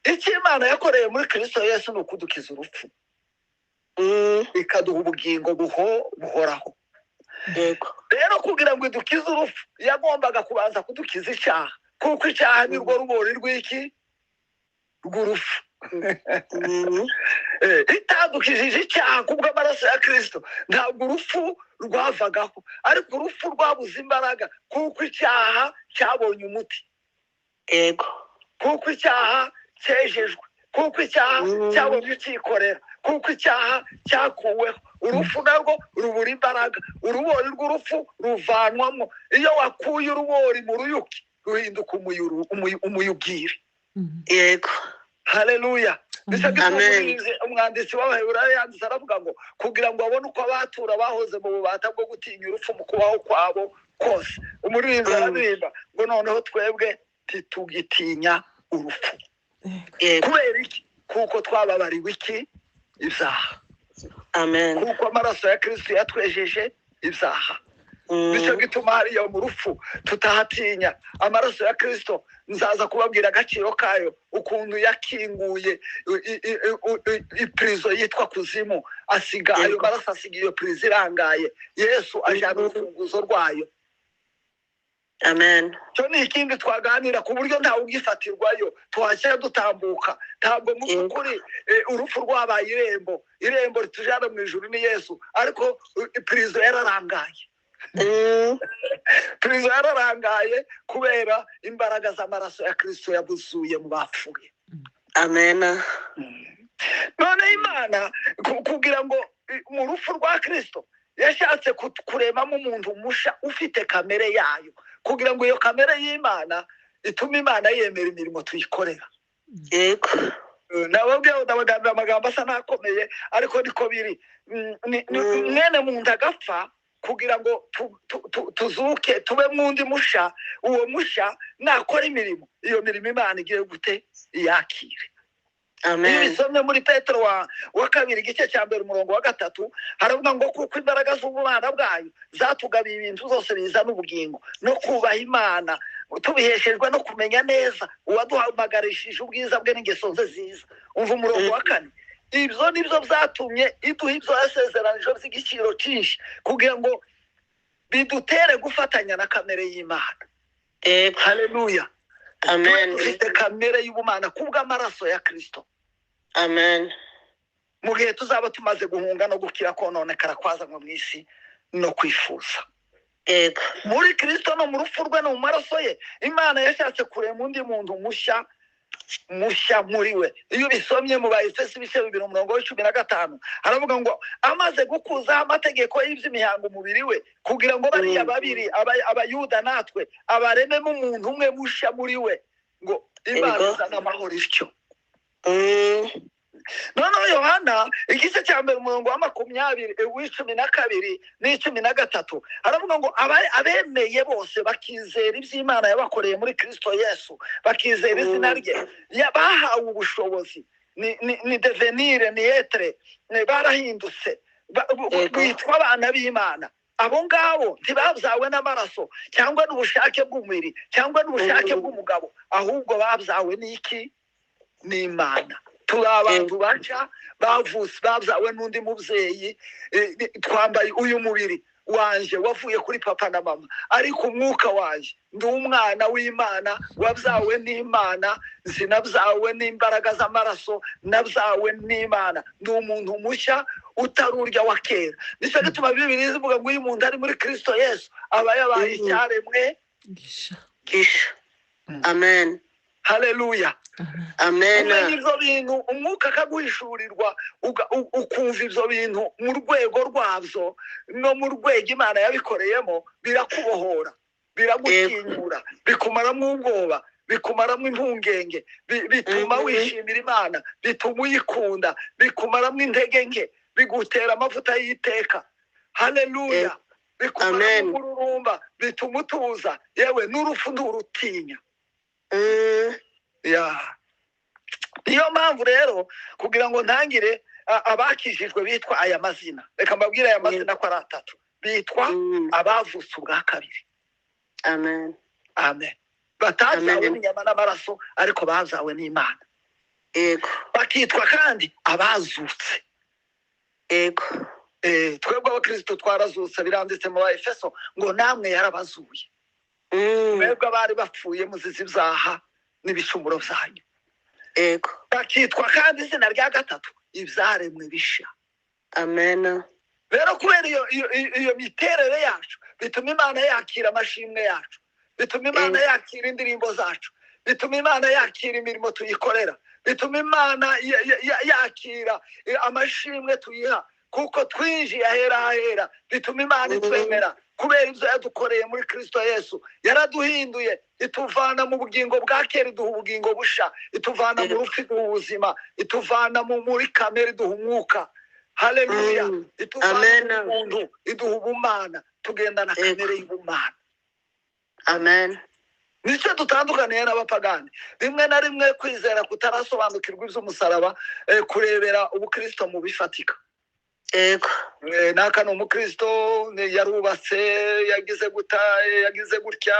Icyo Imana yakoreye muri Kristo Yesu ni ukudukiza urupfu, ikaduha ubugingo buhoraho. Rero kugira ngo idukize urupfu yagombaga kubanza kudukiza icyaha, kuko icyaha ni rwo rubori rw'iki? Rw'urupfu. Itandukijije icyaha kubw'amaraso ya Kristo, ntabwo urupfu rwavagaho, ariko urupfu rwabuze imbaraga kuko icyaha cyabonye umuti. Kuko icyaha cyejejwe, kuko icyaha cyabonye ucyikorera, kuko icyaha cyakuweho. Urupfu narwo rubura imbaraga, urubori rw'urupfu ruvanwamo. Iyo wakuye urubori mu ruyuki ruhinduka umuyugiri. Haleluya. Umwanditsi w'Abaheburayo yanditse aravuga ngo kugira ngo abone uko abatura bahoze mu bubata bwo gutinya urupfu mu kubaho kwabo kose. Umuririmbyi araririmba ngo noneho twebwe ntitugitinya urupfu. Kubera iki? Kuko twababariwe iki? Ibyaha. Amen. Kuko amaraso ya Kristo yatwejeje ibyaha. Nicyo gituma hariya mu rupfu tutahatinya. Amaraso ya Kristo nzaza kubabwira agaciro kayo, ukuntu yakinguye ipurizo yitwa kuzimu, asiga ayo maraso, asiga iyo purizo irangaye. Yesu ajyana urufunguzo rwayo. Amen. Cyo ni ikindi twaganira ku buryo ntawe ugifatirwayo, tuhashyira dutambuka. Ntabwo mu by'ukuri urupfu rwabaye irembo, irembo ritujyana mu ijuru ni Yesu, ariko ipurizo yararangaye. Purizo yararangaye kubera imbaraga z'amaraso ya Kristo yabuzuye mu bapfuye. Amen. None Imana kugira ngo mu rupfu rwa Kristo yashatse kuremamo umuntu musha ufite kamere yayo, kugira ngo iyo kamere y'Imana itume Imana yemera imirimo tuyikorera. Yego. Nababwiye ndabagambira amagambo asa n'akomeye, ariko niko biri. Mwene muntu agapfa kugira ngo tuzuke tube mwundi musha. Uwo musha nakora imirimo, iyo mirimo Imana igiye gute? Iyakire. Iyo Amen. bisomye muri Petero wa kabiri, igice cya mbere, umurongo wa 3, haravuga ngo kuko imbaraga z'ubumana bwayo zatugabiye ibintu zose bizana ubugingo no kubaha Imana, tubiheshejwe no kumenya neza uwaduhamagarishije ubwiza bwe n'ingeso ze ziza. Umva umurongo wa 4: ibyo nibyo byatumye iduha ibyo yasezeranije by'igiciro cyinshi, kugira ngo bidutere gufatanya na kamere y'Imana. Yego. Haleluya! Tube Amen. dufite kamere y'ubumana kubw'amaraso ya Kristo. Amen. Mu gihe tuzaba tumaze guhunga no gukira kononekara kwazanywe mu isi no kwifuza. Yego. Muri Kristo no mu rupfu rwe no mu maraso ye, Imana yashatse kurema undi muntu mushya mushya muri we. Iyo ubisomye mu Baefeso ibice 2, umurongo wa 15, haravuga ngo amaze gukuzaho amategeko y'iby'imihango umubiri we, kugira ngo bariya babiri, Abayuda natwe, abarememo umuntu umwe mushya muri we, ngo Imana izane amahoro ityo. Noneho Yohana igice cya mbere, umurongo wa 20, wa 12 na 13, haravuga ngo abemeye bose bakizera iby'Imana yabakoreye muri Kristo Yesu, bakizera izina rye, bahawe ubushobozi, ni devenir, ni être, barahindutse, bitwa abana b'Imana. Abo ngabo ntibabyawe n'amaraso cyangwa n'ubushake bw'umubiri cyangwa n'ubushake bw'umugabo, ahubwo babyawe n'iki? N'Imana. Turi abantu baca bavutse, babyawe n'undi mubyeyi. Twambaye uyu mubiri wanje wavuye kuri papa na mama, ariko umwuka wanje, ndi umwana w'Imana wabyawe n'Imana. Sinabyawe n'imbaraga z'amaraso, nabyawe n'Imana. Ndi umuntu mushya utari urya wa kera. Nicyo gituma Bibiri zivuga ngo iyo umuntu ari muri Kristo Yesu, aba yabaye icyaremwe Gisha. Gisha. Amen. Haleluya! Amen. Umenya ibyo bintu, umwuka akaguhishurirwa, ukumva ibyo bintu mu rwego rwabyo no mu rwego Imana yabikoreyemo, birakubohora, biragutinyura, bikumaramo ubwoba, bikumaramo impungenge, bituma wishimira Imana, bituma uyikunda, bikumaramo intege nke, bigutera amavuta y'iteka. Haleluya! Bikumaramo Amen. umururumba, bituma utuza, yewe n'urupfu nturutinya. Ya, niyo mpamvu rero, kugira ngo ntangire, abakijijwe bitwa aya mazina. Reka mbabwire aya mazina ko ari atatu. Bitwa abavutse ubwa kabiri. Amen. Amen. Batabyawe Amen. n'inyama n'amaraso, ariko babyawe n'Imana. Bakitwa kandi abazutse. Twebwe abakristo twarazutse. Biranditse mu Baefeso ngo namwe yarabazuye, mwebwe abari bapfuye muzize ibyaha n'ibicumuro byanyu. Bakitwa kandi izina rya gatatu, ibyaremwe bisha. Amen. Rero kubera iyo miterere yacu, bituma Imana yakira amashimwe yacu, bituma Imana yakira indirimbo zacu, bituma Imana yakira imirimo tuyikorera, bituma Imana yakira amashimwe tuyiha, kuko twinjiye ahera ahera. Bituma Imana itwemera kubera ibyo yadukoreye muri Kristo Yesu. Yaraduhinduye, ituvana mu bugingo bwa kera, iduha ubugingo busha, ituvana mu rupfu, iduha ubuzima, ituvana muri kamere, iduha umwuka. Haleluya! Ituvana Amen. mu muntu, iduha ubumana, tugendana kamere y'ubumana. Amen. Nicyo dutandukaniye n'abapagani. Rimwe na rimwe kwizera kutarasobanukirwa iby'umusaraba, kurebera ubukristo mu bifatika. Naka ni umukristo, yarubatse, yagize guta, yagize gutya,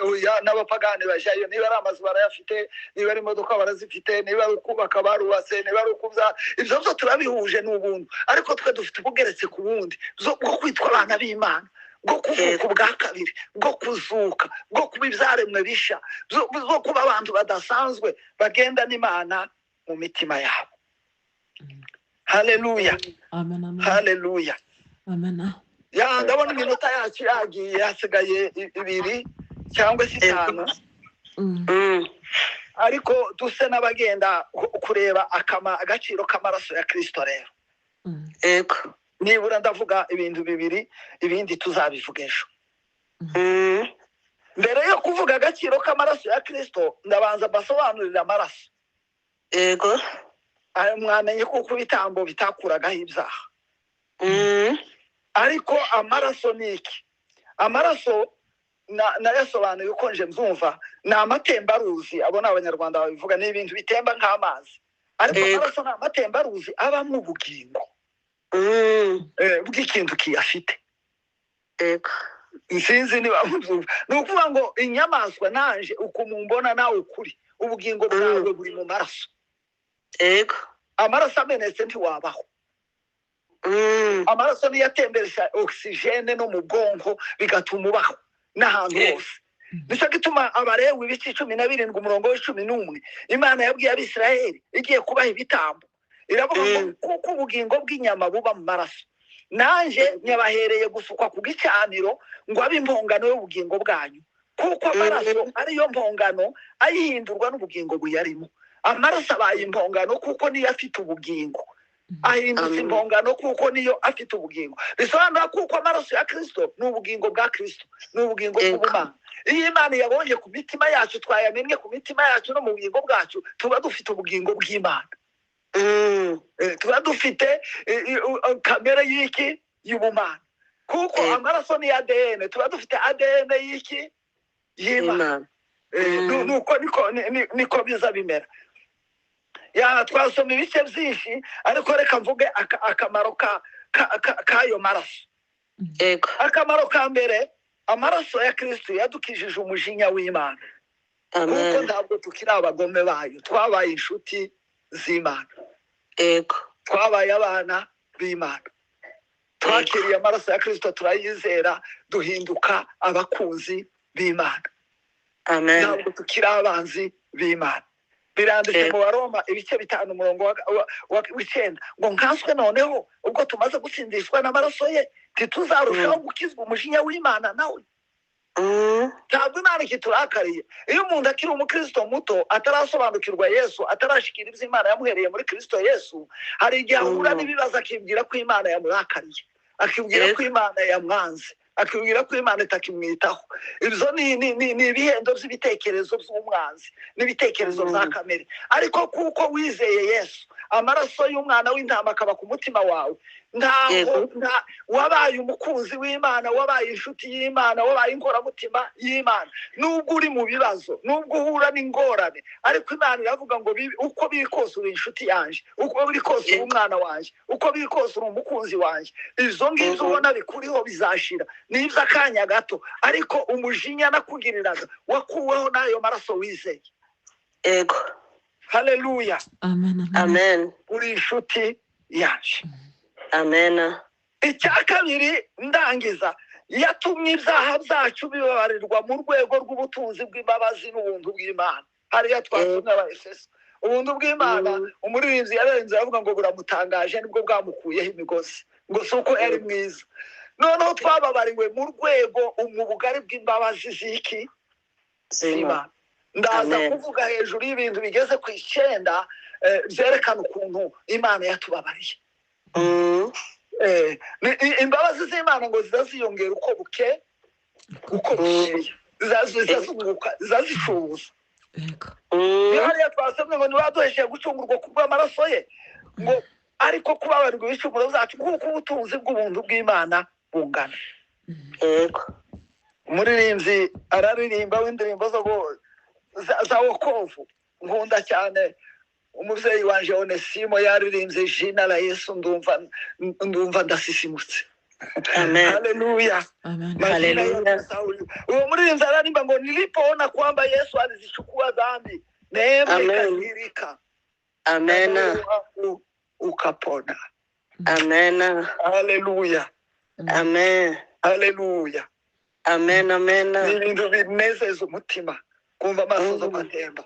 oya, n'abapagani bajyayo. Niba ari amazu barayafite, niba ari imodoka barazifite, niba ari ukubaka barubatse, niba ari ukubya, ibyo byo turabihuje, ni ubuntu. Ariko twe dufite ubugeretse ku bundi bwo kwitwa abana b'Imana, bwo kuvuka ubwa kabiri, bwo kuzuka, bwo kuba ibyaremwe bisha, bwo kuba abantu badasanzwe bagenda n'Imana mu mitima yabo. Haleluya! Amen, amen. Haleluya! Amen. Ya, ndabona iminota yacu yagiye, hasigaye 2 cyangwa se 5, ariko duse n'abagenda kureba agaciro k'amaraso ya Kristo rero. Nibura ndavuga ibintu bibiri, ibindi tuzabivuga ejo. Mbere yo kuvuga agaciro k'amaraso ya Kristo, ndabanza mbasobanurira amaraso. Ayo mwamenye kuko ibitambo bitakuragaho ibyaha. Ariko amaraso ni iki? Amaraso nayasobanuye uko nje mbyumva: ni amatembaruzi. Abo ni Abanyarwanda babivuga. Ni ibintu bitemba nk'amazi. Ariko Yego. amaraso ni amatembaruzi abamo ubugingo bw'ikintu kiyafite. Yego. Sinzi niba mubyumva. Ni ukuvuga ngo inyamaswa, nanje uko mumbona nawe ukuri, ubugingo bwawe buri mu maraso. Yego. Amaraso amenetse ntiwabaho. Amaraso niyo atemberesha ogisijene no mu bwonko, bigatuma ubaho n'ahantu hose. Nicyo gituma Abarewe ibice 17 umurongo wa 11, Imana yabwiye Abisirayeli igiye kubaha ibitambo, iravuga ngo kuko ubugingo bw'inyama buba mu maraso, nanjye nyabahereye gusukwa ku gicaniro ngo abe impongano y'ubugingo bwanyu, kuko amaraso ariyo mpongano ayihindurwa n'ubugingo buyarimo. Amaraso abaye impongano kuko niyo afite ubugingo, ahindutse Amen. impongano kuko niyo afite ubugingo. Bisobanura kuko amaraso ya Kristo ni ubugingo bwa Kristo, ni ubugingo bw'ubumana. Iyo Imana yabonye ku mitima yacu, twayamennye ku mitima yacu no mu bugingo bwacu, tuba dufite ubugingo bw'Imana. Tuba dufite kamere y'iki? Y'ubumana, kuko amaraso ni ADN. Tuba dufite ADN y'iki? Y'Imana. Imana. Nuko niko niko biza bimera. Ya, twasoma ibice byinshi, ariko reka mvuge akamaro k'ayo maraso. Yego. Akamaro ka mbere, amaraso ya Kristo yadukijije umujinya w'Imana, kuko Amen. ntabwo tukiri abagome bayo, twabaye inshuti z'Imana. Yego. Twabaye abana b'Imana. Twakiriye amaraso ya Kristo, turayizera, duhinduka abakunzi b'Imana. Amen. Ntabwo tukiri abanzi b'Imana. Biranditse mu Baroma ibice 5 umurongo wa 9 ngo nkanswe noneho ubwo tumaze gutsindishwa n'amaraso ye, ntituzarushaho gukizwa umujinya w'Imana nawe? Ntabwo Imana ikiturakariye. Iyo umuntu akiri umukristo muto, atarasobanukirwa Yesu, atarashikira ibyo Imana yamuhereye muri Kristo Yesu, hari igihe ahura n'ibibazo akibwira ko Imana yamurakariye, akibwira ko Imana yamwanze, akibwira ko Imana itakimwitaho. Ibyo ni ibihendo by'ibitekerezo by'umwanzi n'ibitekerezo bya kamere. Ariko kuko wizeye Yesu, amaraso y'umwana w'intama akaba ku mutima wawe, ntaho wabaye umukunzi w'Imana, wabaye inshuti y'Imana, wabaye inkoramutima y'Imana. Nubwo uri mu bibazo, nubwo uhura n'ingorane, ariko Imana iravuga ngo uko biri kose uri inshuti yanjye, uko biri kose uri umwana wanjye, uko biri kose uri umukunzi wanjye. Ibyo ngibyo ubona bikuriho bizashira, ni iby'akanya gato, ariko umujinya nakugiriraga wakuweho n'ayo maraso wizeye. Yego. Haleluya! Amen, amen. Amen. Uri inshuti yanjye. Amen. Icya kabiri, ndangiza, yatumye ibyaha byacu bibabarirwa mu rwego rw'ubutunzi bw'imbabazi n'ubuntu bw'Imana. Hariya twasomye Abaefeso, ubuntu bw'Imana. Umuririmbyi yarenze aravuga ngo buramutangaje, nibwo bwamukuyeho imigozi, ngo si uko yari mwiza. Noneho twababariwe mu rwego, mu bugari bw'imbabazi z'iki? Z'Imana. Z'Imana. Ndaza Amen. kuvuga hejuru y'ibintu bigeze ku 9 byerekana ukuntu Imana yatubabariye. Imbabazi z'Imana ngo ziza ziyongera uko buke uko bukeye, ziza zunguka, ziza zicuruza. Yego. Niyo hariya twasomye ngo ntibaduhesheje gucungurwa kubw'amaraso ye, ngo ariko kubabarirwa ibicumuro byacu nk'uko ubutunzi bw'ubuntu bw'Imana bungana. Yego. Umuririmbyi araririmba w'indirimbo za wokovu nkunda cyane, umubyeyi wanje Onesimo, yaririmbye "Jina la Yesu", ndumva ndasisimutse. Amen. Haleluya! Amen. Majina Haleluya. yamesahauliwa. Uwo muririmbyi araririmba ngo nilipoona kwamba Yesu alizichukua dhambi, neema Amen. ikadhihirika na Amen. moyo wangu ukapona. Amen. Haleluya! Amen. Haleluya! Amen. Amen. Ni ibintu binezeza umutima kumva amaso atemba,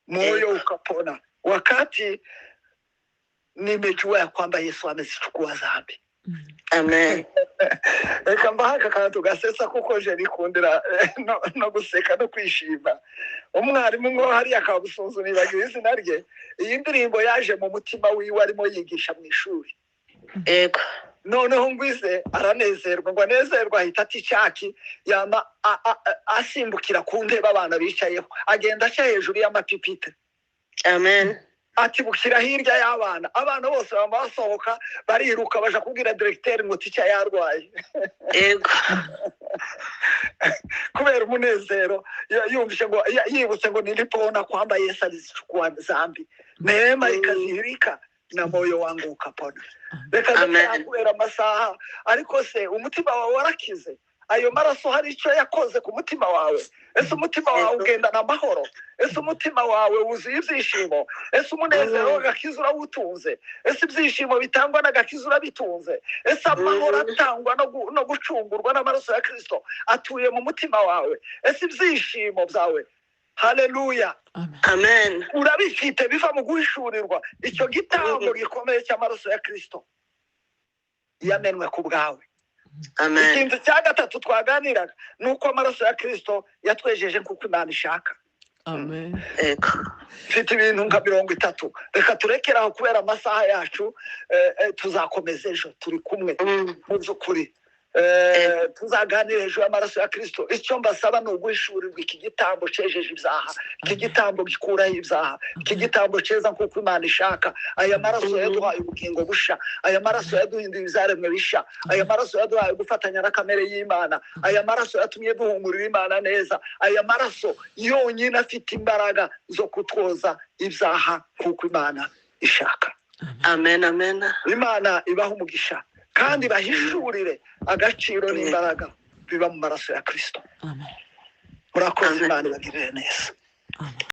moyo ukapona wakati nimejua ya kwamba Yesu amezichukua dhambi. Amen. Reka mbahe aka kantu gasetsa, kuko je nikundira no guseka no kwishima. Umwarimu ngo hariya akabusunzu, nibagiwe izina rye, iyi ndirimbo yaje mu mutima wiwe arimo yigisha mu ishuri. Noneho ngwize aranezerwa, ngo anezerwa ahita ata icaki, yama asimbukira ku ntebe abana bicayeho, agenda aca hejuru y'amapipite. Amen. Atibukira hirya y'abana. Abana bose bama basohoka bariruka, baja kubwira diregiteri ngo teacher yarwaye. Kubera umunezero yumvise ngo yibutse ngo nilipoona kwamba Yesu alizichukua dhambi. Neema ikadhihirika na moyo wangu ukapona. Amen. Reka ndekera Amen. kubera amasaha. Ariko se umutima wawe warakize? Ayo maraso hari icyo yakoze ku mutima wawe? Ese umutima wawe Yego. ugendana amahoro? Ese umutima wawe wuzuye ibyishimo? Ese umunezero Mm. w'agakiza urawutunze? Ese ibyishimo bitangwa n'agakiza urabitunze? Ese amahoro Mm. atangwa no gucungurwa n'amaraso ya Kristo atuye mu mutima wawe? Ese ibyishimo byawe, haleluya, Amen. Amen. urabifite biva mu guhishurirwa icyo gitambo Mm. gikomeye cy'amaraso ya Kristo yamenwe ku bwawe? Amen. Ikintu cya gatatu twaganiraga ni uko amaraso ya Kristo yatwejeje kuko Imana ishaka. Amen. Yego. Mfite ibintu nka 30. Reka turekere aho kubera amasaha yacu. Tuzakomeza ejo, turi kumwe. Mu by'ukuri, tuzaganira hejuru y'amaraso ya Kristo. Icyo mbasaba ni uguhishurirwa iki gitambo cyejeje ibyaha, iki gitambo gikuraho ibyaha, iki gitambo cyeza nk'uko Imana ishaka. Aya maraso yaduhaye ubugingo busha, aya maraso yaduhinduye ibyaremwe bisha, aya maraso yaduhaye gufatanya na kamere y'Imana, aya maraso yatumye duhumurira Imana neza. Aya maraso yonyine afite imbaraga zo kutwoza ibyaha nk'uko Imana ishaka. Amen. Amen. Imana ibaha umugisha kandi bahishurire agaciro n'imbaraga biba mu maraso ya Kristo. Amen. Murakoze. Amen. Imana ibagirire neza. Amen.